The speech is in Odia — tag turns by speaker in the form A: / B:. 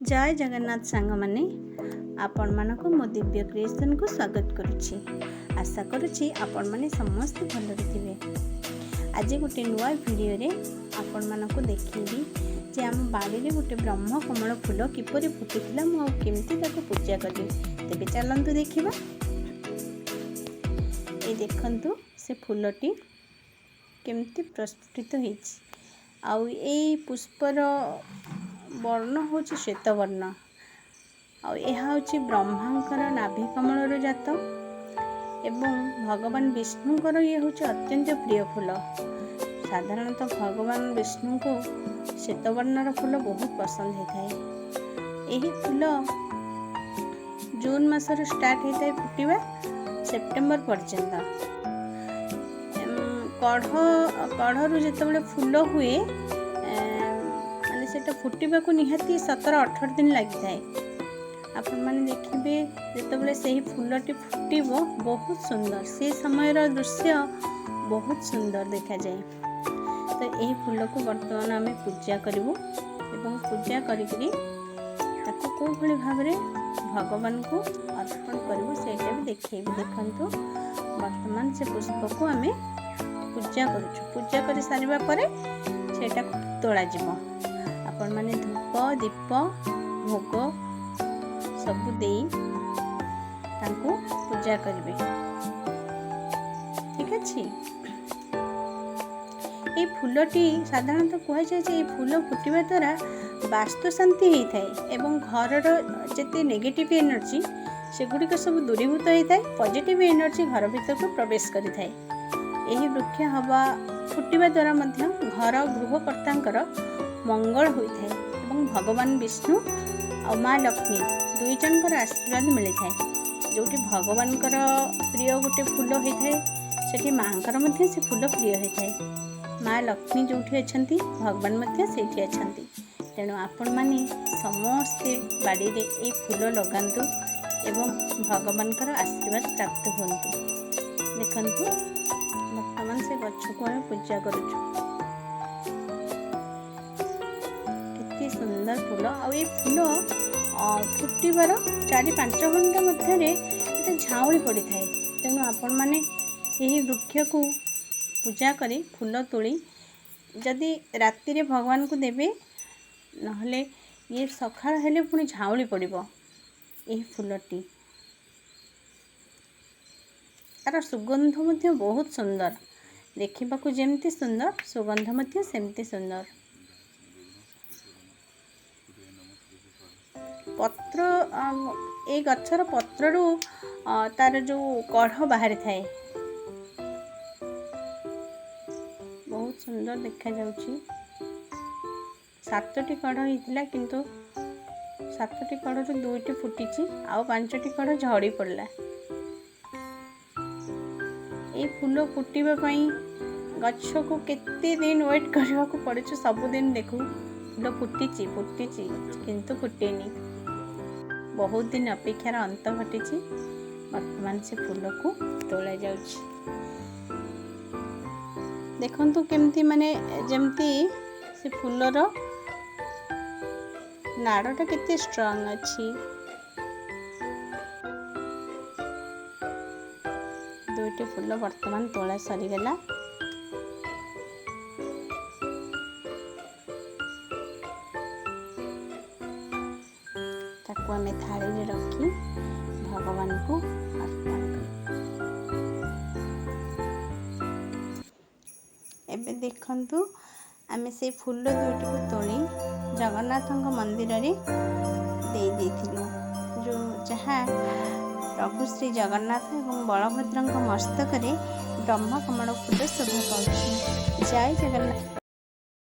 A: ଜୟ ଜଗନ୍ନାଥ ସାଙ୍ଗମାନେ, ଆପଣମାନଙ୍କୁ ମୋ ଦିବ୍ୟ କ୍ରିଏସନ୍କୁ ସ୍ୱାଗତ କରୁଛି। ଆଶା କରୁଛି ଆପଣମାନେ ସମସ୍ତେ ଭଲରେ ଥିବେ। ଆଜି ଗୋଟେ ନୂଆ ଭିଡ଼ିଓରେ ଆପଣମାନଙ୍କୁ ଦେଖେଇବି ଯେ ଆମ ବାଡ଼ିରେ ଗୋଟେ ବ୍ରହ୍ମ କମଳ ଫୁଲ କିପରି ଫୁଟିଥିଲା, ମୁଁ ଆଉ କେମିତି ତାକୁ ପୂଜା କଲି। ତେବେ ଚାଲନ୍ତୁ ଦେଖିବା। ଏଇ ଦେଖନ୍ତୁ, ସେ ଫୁଲଟି କେମିତି ପ୍ରସ୍ଫୁଟିତ ହେଇଛି। ଆଉ ଏଇ ପୁଷ୍ପର ବର୍ଣ୍ଣ ହେଉଛି ଶ୍ୱେତବର୍ଣ୍ଣ। ଆଉ ଏହା ହେଉଛି ବ୍ରହ୍ମାଙ୍କର ନାଭି କମଳର ଜାତ ଏବଂ ଭଗବାନ ବିଷ୍ଣୁଙ୍କର ଇଏ ହେଉଛି ଅତ୍ୟନ୍ତ ପ୍ରିୟ ଫୁଲ। ସାଧାରଣତଃ ଭଗବାନ ବିଷ୍ଣୁଙ୍କୁ ଶ୍ୱେତବର୍ଣ୍ଣର ଫୁଲ ବହୁତ ପସନ୍ଦ ହେଇଥାଏ। ଏହି ଫୁଲ ଜୁନ୍ ମାସରୁ ଷ୍ଟାର୍ଟ ହେଇଥାଏ ଫୁଟିବା, ସେପ୍ଟେମ୍ବର ପର୍ଯ୍ୟନ୍ତ। କଢ଼ କଢ଼ରୁ ଯେତେବେଳେ ଫୁଲ ହୁଏ, ମାନେ ସେଇଟା ଫୁଟିବାକୁ ନିହାତି 17-18 ଦିନ ଲାଗିଥାଏ। ଆପଣମାନେ ଦେଖିବେ, ଯେତେବେଳେ ସେହି ଫୁଲଟି ଫୁଟିବ, ବହୁତ ସୁନ୍ଦର, ସେ ସମୟର ଦୃଶ୍ୟ ବହୁତ ସୁନ୍ଦର ଦେଖାଯାଏ। ତ ଏହି ଫୁଲକୁ ବର୍ତ୍ତମାନ ଆମେ ପୂଜା କରିବୁ ଏବଂ ପୂଜା କରିକିରି ତାକୁ କେଉଁଭଳି ଭାବରେ ଭଗବାନଙ୍କୁ ଅର୍ପଣ କରିବୁ, ସେଇଟା ବି ଦେଖେଇବି। ଦେଖନ୍ତୁ, ବର୍ତ୍ତମାନ ସେ ପୁଷ୍ପକୁ ଆମେ ପୂଜା କରୁଛୁ। ପୂଜା କରି ସାରିବା ପରେ ସେଇଟାକୁ ତୋଳାଯିବ। ଆପଣମାନେ ଧୂପ, ଦୀପ, ଭୋଗ ସବୁ ଦେଇ ତାଙ୍କୁ ପୂଜା କରିବେ। ଠିକ୍ ଅଛି। ଏଇ ଫୁଲଟି ସାଧାରଣତଃ କୁହାଯାଏ ଯେ ଏଇ ଫୁଲ ଫୁଟିବା ଦ୍ୱାରା ବାସ୍ତୁ ଶାନ୍ତି ହେଇଥାଏ ଏବଂ ଘରର ଯେତେ ନେଗେଟିଭ୍ ଏନର୍ଜି, ସେଗୁଡ଼ିକ ସବୁ ଦୂରୀଭୂତ ହେଇଥାଏ, ପଜିଟିଭ୍ ଏନର୍ଜି ଘର ଭିତରକୁ ପ୍ରବେଶ କରିଥାଏ। ଏହି ବୃକ୍ଷ ହେବା ଫୁଟିବା ଦ୍ୱାରା ମଧ୍ୟ ଘର ଗୃହକର୍ତ୍ତାଙ୍କର ମଙ୍ଗଳ ହୋଇଥାଏ ଏବଂ ଭଗବାନ ବିଷ୍ଣୁ ଆଉ ମା ଲକ୍ଷ୍ମୀ ଦୁଇ ଜଣଙ୍କର ଆଶୀର୍ବାଦ ମିଳିଥାଏ। ଯେଉଁଠି ଭଗବାନଙ୍କର ପ୍ରିୟ ଗୋଟେ ଫୁଲ ହୋଇଥାଏ, ସେଠି ମାଆଙ୍କର ମଧ୍ୟ ସେ ଫୁଲ ପ୍ରିୟ ହୋଇଥାଏ। ମା ଲକ୍ଷ୍ମୀ ଯେଉଁଠି ଅଛନ୍ତି, ଭଗବାନ ମଧ୍ୟ ସେଇଠି ଅଛନ୍ତି। ତେଣୁ ଆପଣମାନେ ସମସ୍ତେ ବାଡ଼ିରେ ଏଇ ଫୁଲ ଲଗାନ୍ତୁ ଏବଂ ଭଗବାନଙ୍କର ଆଶୀର୍ବାଦ ପ୍ରାପ୍ତ ହୁଅନ୍ତୁ। ଦେଖନ୍ତୁ, ବର୍ତ୍ତମାନ ସେ ଗଛକୁ ଆମେ ପୂଜା କରୁଛୁ। କେତେ ସୁନ୍ଦର ଫୁଲ! ଆଉ ଏଇ ଫୁଲ ଫୁଟିବାର 4-5 ଘଣ୍ଟା ମଧ୍ୟରେ ଏଟା ଝାଉଁଳି ପଡ଼ିଥାଏ। ତେଣୁ ଆପଣମାନେ ଏହି ବୃକ୍ଷକୁ ପୂଜା କରି ଫୁଲ ତୋଳି ଯଦି ରାତିରେ ଭଗବାନଙ୍କୁ ଦେବେ, ନହେଲେ ଇଏ ସକାଳ ହେଲେ ପୁଣି ଝାଉଁଳି ପଡ଼ିବ ଏହି ଫୁଲଟି। ତାର ସୁଗନ୍ଧ ମଧ୍ୟ ବହୁତ ସୁନ୍ଦର। ଦେଖିବାକୁ ଯେମିତି ସୁନ୍ଦର, ସୁଗନ୍ଧ ମଧ୍ୟ ସେମିତି ସୁନ୍ଦର। ପତ୍ର, ଏଇ ଗଛର ପତ୍ରରୁ ତାର ଯେଉଁ କଢ଼ ବାହାରିଥାଏ, ବହୁତ ସୁନ୍ଦର ଦେଖାଯାଉଛି। ସାତଟି କଢ଼ ହେଇଥିଲା, କିନ୍ତୁ ସାତଟି କଢ଼ରୁ ଦୁଇଟି ଫୁଟିଛି, ଆଉ ପାଞ୍ଚଟି କଢ଼ ଝଡ଼ି ପଡ଼ିଲା। ଏଇ ଫୁଲ ଫୁଟିବା ପାଇଁ ଗଛକୁ କେତେ ଦିନ ୱେଟ୍ କରିବାକୁ ପଡ଼ୁଛି। ସବୁଦିନ ଦେଖୁ ଫୁଲ ଫୁଟିଛି, ଫୁଟିଛି, କିନ୍ତୁ ଫୁଟିନି। ବହୁତ ଦିନ ଅପେକ୍ଷାର ଅନ୍ତ ଘଟିଛି। ବର୍ତ୍ତମାନ ସେ ଫୁଲକୁ ତୋଳା ଯାଉଛି। ଦେଖନ୍ତୁ କେମିତି, ମାନେ ଯେମିତି ସେ ଫୁଲର ନାଡ଼ଟା କେତେ ଷ୍ଟ୍ରଙ୍ଗ ଅଛି। ଦୁଇଟି ଫୁଲ ବର୍ତ୍ତମାନ ତୋଳା ସରିଗଲା। ତାକୁ ଆମେ ଥାଳିରେ ରଖି ଭଗବାନଙ୍କୁ ଅର୍ପଣ କରିବୁ। ଏବେ ଦେଖନ୍ତୁ, ଆମେ ସେଇ ଫୁଲ ଦୁଇଟିକୁ ତୋଳି ଜଗନ୍ନାଥଙ୍କ ମନ୍ଦିରରେ ଦେଇ ଦେଇଥିଲୁ, ଯେଉଁ ଯାହା ପ୍ରଭୁ ଶ୍ରୀ ଜଗନ୍ନାଥ ଏବଂ ବଳଭଦ୍ରଙ୍କ ମସ୍ତକରେ ବ୍ରହ୍ମକମଳ ଫୁଲ ଶୋଭା ପାଉଛି। ଜୟ ଜଗନ୍ନାଥ।